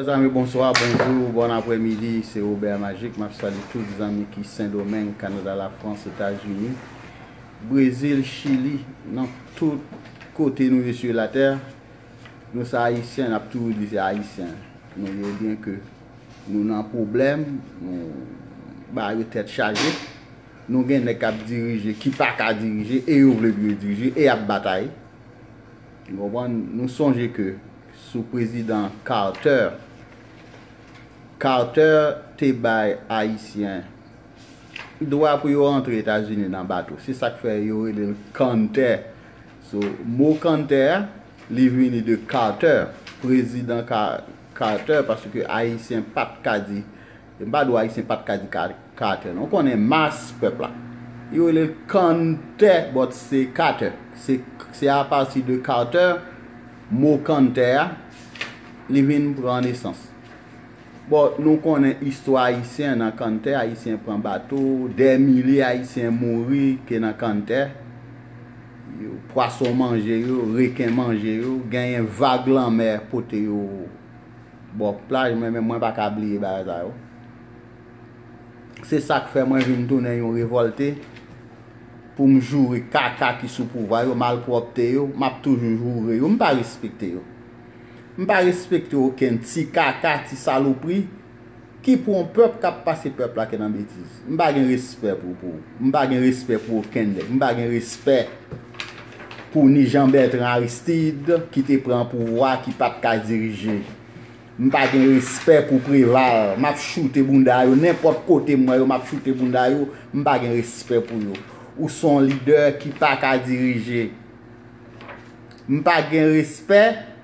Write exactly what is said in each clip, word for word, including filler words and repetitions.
Zanmi, bonswa, bonjou, bon aprèmidi, se Robert Magic. M ap salye tout zanmi ki Sendomeng, Kanada, Lafrans, Etazini, Brezil, Chili, nan tout kote nou ye sou latè. Nou se Ayisyen, n ap toujou di se Ayisyen nou ye, byen ke nou nan pwoblèm, nou ba yo tèt chaje. Nou gen nèg k ap dirije, ki pa ka dirije, e yo vle pou yo dirije, e y ap batay. Ou konprann? Nou sonje ke sou prezidan Carter, Carter te bay Ayisyen dwa pou yo antre Etazini nan bato. Se sa k fè yo rele l Kanntè. So, mo Kanntè a, li vini de Carter, prezidan Ka-, Carter, paske Ayisyen pa t ka di, m pa di w Ayisyen pa t ka di Ka-, Carter, non. Ou konnen mas pèp la. Yo rele l Kanntè, but se Carter. Se, se apati de Carter, mo Kanntè a, li vin pran nesans. Bon, nou konnen istwa ayisyen nan Kanntè, Ayisyen pran bato, dè milye Ayisyen mouri ke nan Kanntè. Yo, pwason manje yo, reken manje yo, genyen vag lanmè pote yo bò plaj, mwen menm mwen pa ka bliye bagay sa yo. Se sa k fè mwen vin tounen yon revòlte pou m joure kaka ki sou pouvwa yo, malpwòpte yo, m ap toujou joure yo, m pa respekte yo. M pa respekte okenn ti kaka, ti salopri ki pou yon pèp k ap pase pèp la ke nan betiz. M pa gen respè pou, pou, m pa gen respè pou okenn nèg. M pa gen respè pou ni Jean Bertrand Aristide ki te pran pouvwa, ki pa t ka dirije. M pa gen respè pou Preval. M ap choute bounda yo. Nenpòt kote m wè yo, m ap choute bounda yo. M pa gen respè pou yo. Ou se yon lidè ki pa ka dirije. M pa gen respè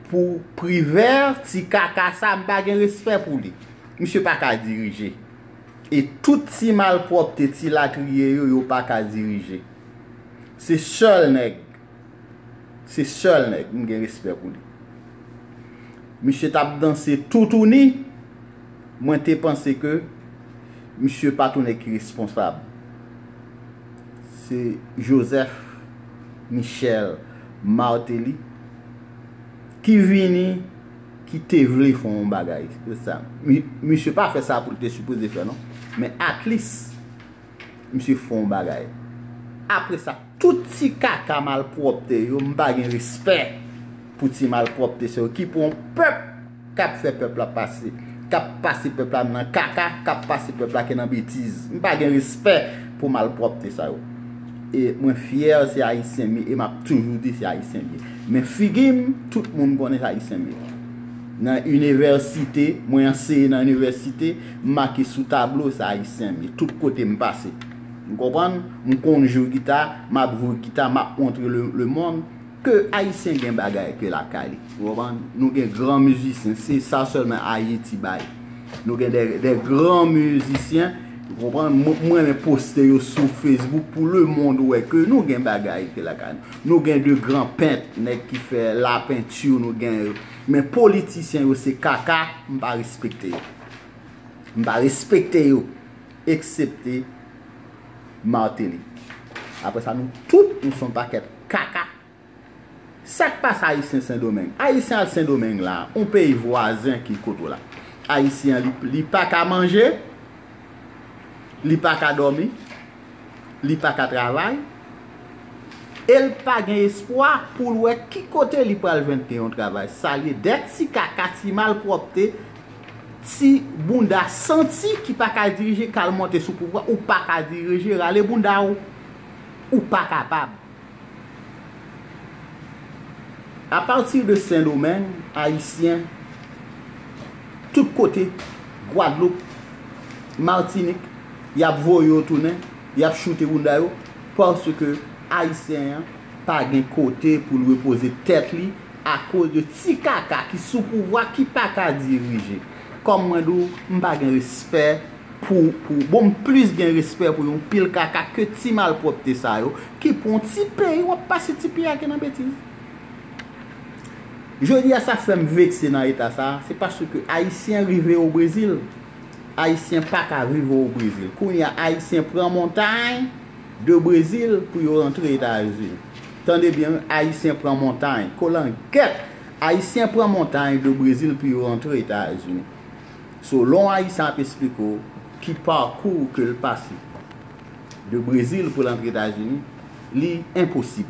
pou Privè, ti kaka sa, m pa gen respè pou li. Misye pa ka dirije. E tout ti malpwòpte, ti latriye yo, yo pa ka dirije. Se sèl nèg, se sèl nèg m gen respè pou li. Misye t ap danse toutouni, mwen te panse ke misye pa t yon nèg ki responsab. Se Joseph Michel Martelly ki vini, ki te vle fè yon bagay. Se sa. Mi-, misye pa fè sa pou l te sipoze fè, non. Men at least, misye fè yon bagay. Apre sa, tout ti kaka malpwòpte yo, m pa gen respè pou ti malpwòpte sa yo ki pou yon pèp k ap fè pèp la pase, k ap pase pèp la nan kaka, k ap pase pèp la ke nan betiz. M pa gen respè pou malpwòpte sa yo. E mwen fyè se Ayisyen m ye, e m ap toujou di se Ayisyen m ye. Men figi m, tout moun konnen se Ayisyen m ye. Nan inivèsite, mwen anseye nan inivèsite, m make sou tablo se Ayisyen m ye. Tout kote m pase. Ou konprann? M konn jwe gita, m ap jwe gita, m ap montre le, lemonn ke Ayisyen gen bagay ke lakay li. Ou konprann? Nou gen gran mizisyen, se sa sèlman Ayiti bay. Nou gen de, de gran mizisyen, ou konprann? Mwen, mwen renmen poste yo sou Facebook pou lemonn wè ke nou gen bagay ke lakay nou. Nou gen de gran pent, nèg ki fè lapenti, nou gen yo. Men politisyen yo se kaka, m pa respekte yo. M pa respekte yo, eksepte Martelly. Apre sa, nou tout, nou se yon pakèt kaka. Sa k pase Ayisyen Sendomeng? Ayisyen al Sendomeng la, yon peyi vwazen ki kote w la. Ayisyen an, li, li pa ka manje, li pa ka dòmi, li pa ka travay, e l pa gen espwa pou l wè ki kote li pral jwenn ke yon travay. Sa l ye, de ti kaka, ti malpwòpte, ti bounda santi ki pa ka dirije, k al monte sou pouvwa, ou pa ka dirije, rale bounda w, ou pa kapab. Apati de Sendomeng, Ayisyen, tout kote, Gwadloup, Matinik, y ap voye yo tounen, y ap choute bounda yo, paske Ayisyen an pa gen kote pou l repoze tèt li akoz de ti kaka ki sou pouvwa, ki pa ka dirije. Kòm mwen di w, m pa gen respè pou, pou, bon, m plis gen respè pou yon pil kaka ke ti malpwòpte sa yo, ki pou yon ti peyi, w ap pase ti peyi a ke nan betiz. Jodi a, sa fè m vekse nan eta sa, se paske Ayisyen rive o Brezil. Ayisyen pa ka viv o Brezil. Kounye a, Ayisyen pran montay de Brezil pou yo rantre Etazini. Tande byen, wi, Ayisyen pran montay. Kolangèt, Ayisyen pran montay de Brezil pou yo rantre Etazini. So, lè yon Ayisyen ap esplike w ki pakou ke l pase de Brezil pou l antre Etazini, li enposib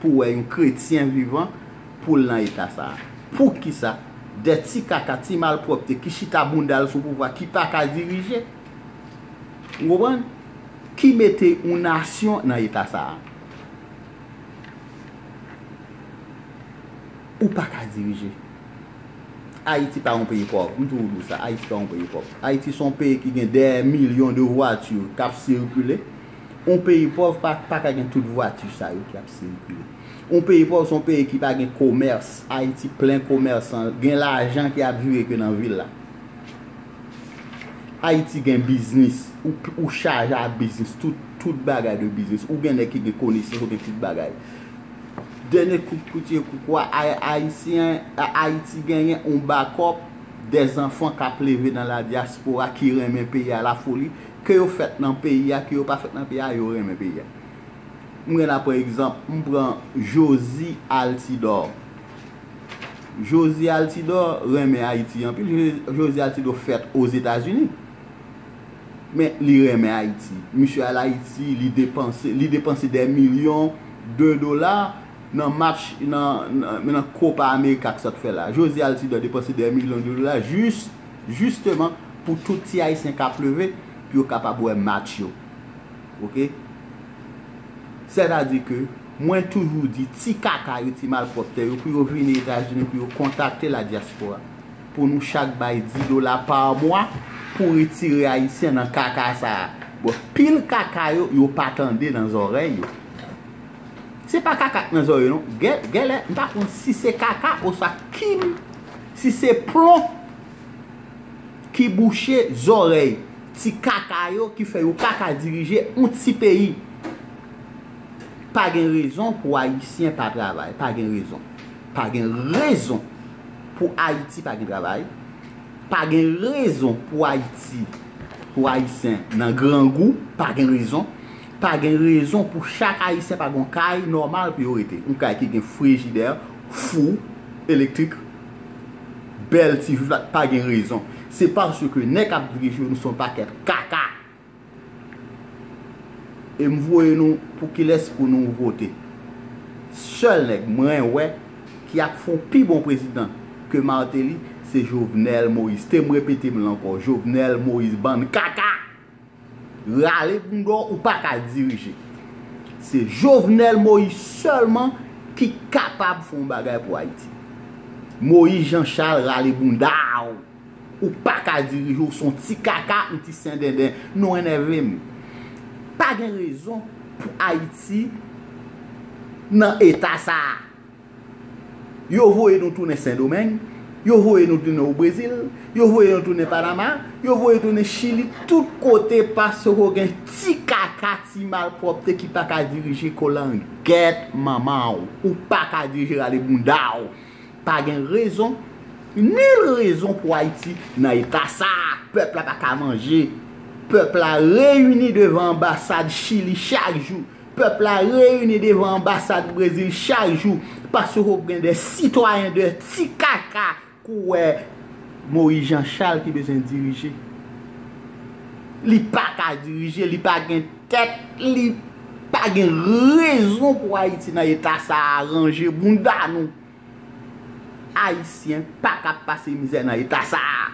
pou w wè yon kretyen vivan pou l nan eta sa a. Poukisa? De ti kaka, ti malpwòpte ki chita bounda l sou pouvwa, ki pa ka dirije. Ou konprann? Ki mete yon nasyon nan eta sa a. Ou pa ka dirije. Ayiti pa yon peyi pòv. M toujou di w sa. Ayiti pa yon peyi pòv. Ayiti se yon peyi ki gen dè milyon de vwati k ap sikile. Yon peyi pòv pa, pa ka gen tout vwati sa yo ki ap sikile. Yon peyi pòv se yon peyi ki pa gen komès. Ayiti plen komèsan. Gen lajan ki ap vire ke nan vil la. Ayiti gen biznis. Ou, ou chaje a biznis. Tout, tout bagay de biznis. Ou gen nèg ki gen konesans, ou gen tout bagay. Dènye kout koutye koukwa, Ay-, Ayisyen, A-, Ayiti genyen yon bakòp de zanfan k ap leve nan la dyaspora ki renmen peyi a lafoli, ke yo fèt nan peyi a, ke yo pa fèt nan peyi a, yo renmen peyi a. M gen la, pa egzanp, m pran Josie Altidor. Josie Altidor renmen Ayiti anpil. Jo-, Josie Altidor fèt Ozetazini. Men li renmen Ayiti. Misye al Ayiti, li depanse, li depanse dè milyon de dola nan match, nan, nan, nan Copa America k sot fè la. Josie Altidor depanse dè milyon de dola jis, jisteman pou tout ti Ayisyen k ap leve, pou yo kapab wè match yo. Oke? Sètadi ke mwen toujou di ti kaka yo, ti malpwòpte yo, pou yo vini Etazini, pou yo kontakte la dyaspora. Pou nou chak bay dis dola pa mwa pou retire Ayisyen nan kaka sa a. Bon, pil kaka yo, yo pa tande nan zòrèy yo. Se pa kaka k nan zòrèy yo, non. Gen, genlè, m pa konn si se kaka oswa kim, si se plon ki bouche zòrèy ti kaka yo ki fè yo pa ka dirije yon ti peyi. Pa gen rezon pou Ayisyen pa travay. Pa gen rezon. Pa gen rezon pou Ayiti pa gen travay. Pa gen rezon pou Ayiti, pou Ayisyen nan grangou. Pa gen rezon. Pa gen rezon pou chak Ayisyen pa gen yon kay nòmal pou yo rete. Yon kay ki gen frijidè, fou, elektrik, bèl ti vit, pa gen rezon. Se paske nèg k ap dirije yo, nou se yon pakèt kaka. E m voye nou pou kilès pou nou vote. Sèl nèg mwen wè ki ap fè yon pi bon prezidan ke Martelly, se Jovenel Moïse. Te m repete m l ankò, Jovenel Moïse, bann kaka! Rale bounda w, ou pa ka dirije. Se Jovenel Moïse sèlman ki kapab fè yon bagay pou Ayiti. Moïse Jean Charles, rale bounda w. Ou pa ka dirije, ou se yon ti kaka, yon ti sendenden. Nou enève m. Pa gen rezon pou Ayiti nan eta sa a. Yo voye nou tounen Sendomeng, yo voye nou tounen o Brezil, yo voye nou tounen Panama, yo voye tounen Chili, tout kote paske gen ti kaka, ti malpwòpte ki pa ka dirije. Kolangèt manman w, ou pa ka dirije, rale bounda w. Pa gen rezon, nil rezon pou Ayiti nan eta sa a. Pèp la pa ka manje. Pèp la reyini devan anbasad Chili chak jou. Pèp la reyini devan anbasad Brezil chak jou. Paske w gen de sitwayen de ti kaka kou wè Moïse Jean Charles ki bezwen dirije. Li pa ka dirije, li pa gen tèt, li pa gen rezon pou Ayiti nan eta sa a. Ranje bounda nou. Ayisyen pa ka pase mizè nan eta sa a.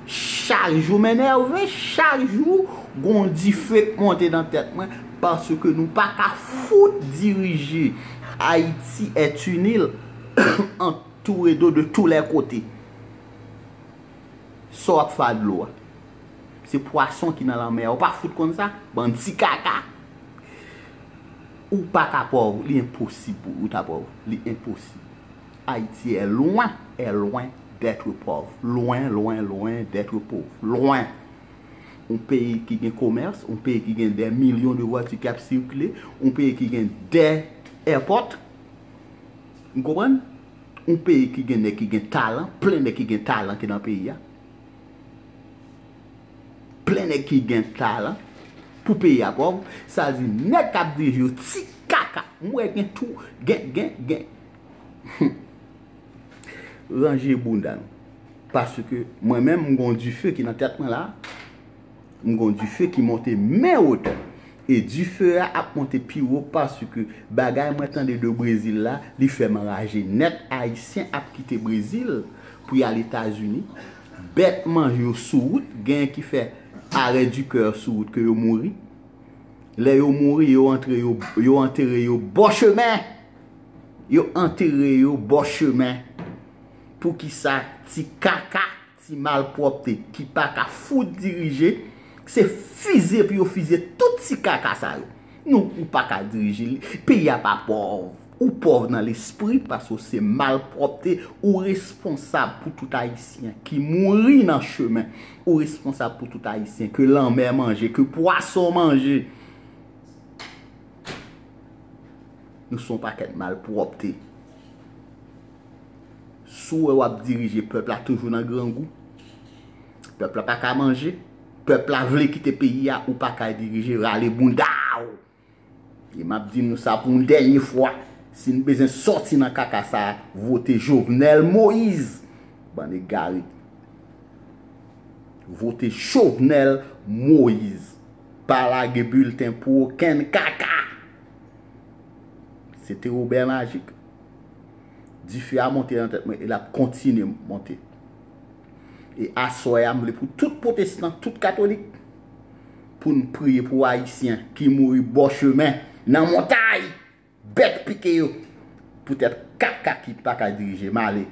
Chak jou m enève, chak jou gon dife k monte nan tèt mwen, paske nou pa ka fout dirije. Ayiti est une île entourée d'eau de tous les côtés. Sa w ap fè a dlo a? Se pwason ki nan lanmè a. Ou pa fout konn sa? Bann ti kaka. Ou pa ka pòv. Li enposib pou ou ta pòv. Li enposib. Haïti est loin, est loin d'être pauvre. Loin, loin, loin d'être pauvre. Loin. Yon peyi ki gen komès, yon peyi ki gen des millions de voitures ki ap sikile, yon peyi ki gen des airports. Ou konprann? Yon peyi ki gen nèg ki gen talan, plen nèg ki gen talan ki nan peyi a. Plen nèg ki gen talan pou peyi a pòv. Sa di nèg k ap dirije yo ti kaka. M wè gen tou, gen, gen, gen. Ranje bounda nou. Paske mwen menm, m gon dife ki nan tèt mwen la. M gon dife ki monte men wotè. E dife a ap monte pi wo paske bagay mwen tande de Brezil la, li fè m anraje nèt. Ayisyen ap kite Brezil pou y al Etazini. Bèt manje yo sou wout, genyen ki fè arè di kè sou wout ke yo mouri. Lè yo mouri, yo antre yo, yo antere yo bò chemen. Yo antere yo bò chemen. Poukisa ti kaka, ti malpwòpte ki pa ka fout dirije, se fize pou yo fize tout ti kaka sa yo. Nou, ou pa ka dirije li. Peyi a pa pòv. Ou pòv nan lespri paske w se malpwòpte. Ou responsab pou tout Ayisyen ki mouri nan chemen. Ou responsab pou tout Ayisyen ke lanmè manje, ke pwason manje. Nou se yon pakèt malpwòpte. Si w wè w ap dirije, pèp la toujou nan grangou. Pèp la pa ka manje. Pèp la vle kite peyi a, ou pa ka dirije, rale bounda w. E m ap di nou sa pou yon dènye fwa. Si n bezwen sòti nan kaka sa a, vote Jovenel Moïse. Bann egare. Vote Jovenel Moïse. Pa lage bilten pou okenn kaka. Se te Robè Majik. Dife a monte nan tèt mwen e l ap kontinye monte. E aswè a, m vle pou tout pwotestan, tout katolik, pou n priye pou Ayisyen ki mouri bò chemen, nan montay, bèt pike yo, poutèt kaka ki pa ka dirije. M ale.